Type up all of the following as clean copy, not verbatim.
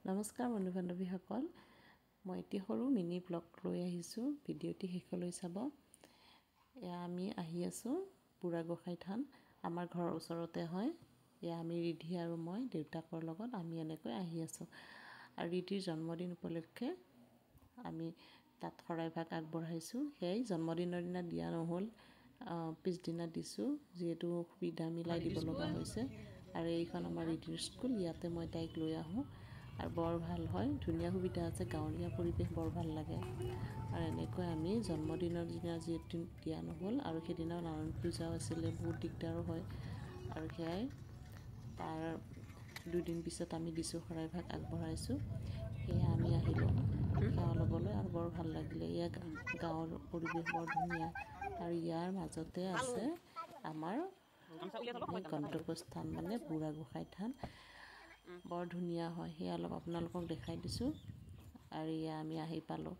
নমস্কাৰ বন্ধু বান্ধৱীসকল, মই এটি সৰু মিনি ব্লগ লৈ আহিছোঁ। ভিডিঅ'টি শেষলৈ চাব। এয়া আমি আহি আছোঁ বুঢ়াগোসাঁই থান, আমাৰ ঘৰৰ ওচৰতে হয়। এয়া আমি ৰিধি আৰু মই দেউতাকৰ লগত আমি এনেকৈ আহি আছোঁ। আৰু ৰিধিৰ জন্মদিন উপলক্ষে আমি তাত শৰাইভাগ আগবঢ়াইছোঁ। সেয়াই জন্মদিনৰ দিনা দিয়া নহ'ল, পিছদিনা দিছোঁ, যিহেতু সুবিধা মিলাই দিব লগা হৈছে। আৰু এইখন আমাৰ ৰিধিৰ স্কুল, ইয়াতে মই তাইক লৈ আহোঁ আৰু বৰ ভাল হয়, ধুনীয়া সুবিধা আছে, গাঁৱলীয়া পৰিৱেশ বৰ ভাল লাগে। আৰু এনেকৈ আমি জন্মদিনৰ দিনা যিহেতু দিয়া নহ'ল আৰু সেইদিনা নাৰায়ণ পূজাও আছিলে, বহুত দিগদাৰো হয়। আৰু সেয়াই তাৰ দুদিন পিছত আমি দিছোঁ, শৰাইভাগ আগবঢ়াইছোঁ। সেয়া আমি আহিলোঁ সেৱা ল'বলৈ আৰু বৰ ভাল লাগিলে। ইয়াৰ গাঁৱৰ পৰিৱেশ বৰ ধুনীয়া আৰু ইয়াৰ মাজতে আছে আমাৰ গন্তব্যস্থান, মানে বুঢ়াগোসাঁই থান, বৰ ধুনীয়া হয়। সেয়া অলপ আপোনালোকক দেখাই দিছোঁ। আৰু এয়া আমি আহি পালোঁ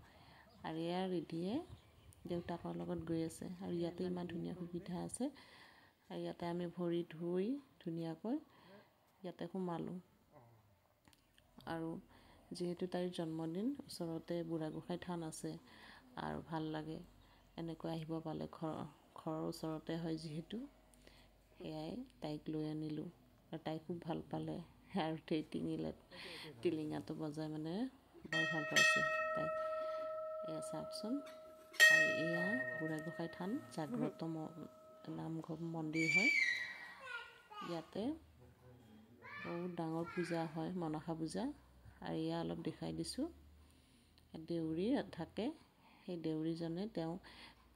আৰু এয়া ৰিধিয়ে দেউতাকৰ লগত গৈ আছে। আৰু ইয়াতে ইমান ধুনীয়া সুবিধা আছে আৰু ইয়াতে আমি ভৰি ধুই ধুনীয়াকৈ ইয়াতে সোমালোঁ। আৰু যিহেতু তাইৰ জন্মদিন, ওচৰতে বুঢ়াগোসাঁই থান আছে আৰু ভাল লাগে এনেকৈ আহিব পালে, ঘৰৰ ওচৰতে হয় যিহেতু। সেয়াই তাইক লৈ আনিলোঁ আৰু তাই খুব ভাল পালে। আৰু সেই টিলিঙাটো বজাই মানে বৰ ভাল পাইছে তাই। এয়া চাওকচোন, আৰু এয়া বুঢ়াগোসাঁই থান জাগ্ৰত নামঘৰ মন্দিৰ হয়। ইয়াতে বহুত ডাঙৰ পূজা হয়, মনসা পূজা। আৰু এয়া অলপ দেখাই দিছোঁ, দেউৰী থাকে, সেই দেউৰীজনে তেওঁ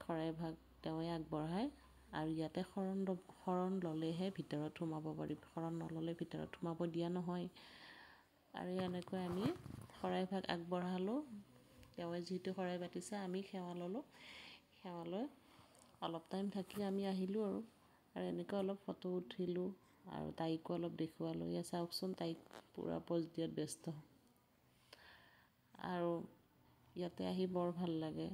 শৰাইভাগ তেওঁৱে আগবঢ়ায়। আৰু ইয়াতে শৰণ ল'লেহে ভিতৰত সোমাব পাৰি, শৰণ নল'লে ভিতৰত সোমাব দিয়া নহয়। আৰু এনেকৈ আমি শৰাইভাগ আগবঢ়ালোঁ, তেওঁৱে যিহেতু শৰাই পাতিছে আমি সেৱা ল'লোঁ। সেৱা লৈ অলপ টাইম থাকি আমি আহিলোঁ। আৰু আৰু এনেকৈ অলপ ফটো উঠিলোঁ আৰু তাইকো অলপ দেখুৱালোঁ। এয়া চাওকচোন, তাইক পূৰা প'জ দিয়াত ব্যস্ত। আৰু ইয়াতে আহি বৰ ভাল লাগে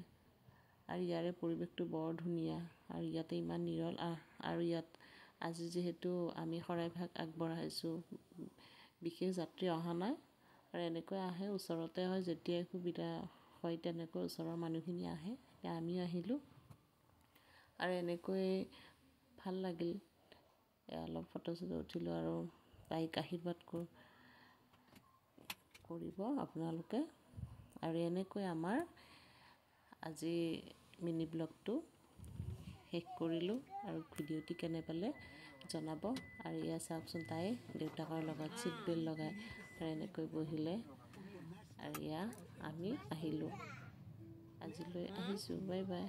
আৰু ইয়াৰে পৰিৱেশটো বৰ ধুনীয়া আৰু ইয়াতে ইমান নিৰল। আৰু ইয়াত আজি যিহেতু আমি শৰাইভাগ আগবঢ়াইছোঁ, বিশেষ যাত্ৰী অহা নাই। আৰু এনেকৈ আহে, ওচৰতে হয়, যেতিয়াই সুবিধা হয় তেনেকৈ ওচৰৰ মানুহখিনি আহে। এতিয়া আমিও আহিলোঁ আৰু এনেকৈ ভাল লাগিল। অলপ ফটো চটো উঠিলোঁ আৰু তাইক আশীৰ্বাদ কৰিব আপোনালোকে। আৰু এনেকৈ আমাৰ আজি মিনি ব্লগটো শেষ কৰিলোঁ। আৰু ভিডিঅ'টি কেনে পালে জনাব। আৰু এয়া চাওকচোন, তাই দেউতাকৰ লগত চিট বেল্ট লগাই আৰু এনেকৈ বহিলে। আৰু এয়া আমি আহিলোঁ, আজিলৈ আহিছোঁ, বাই বাই।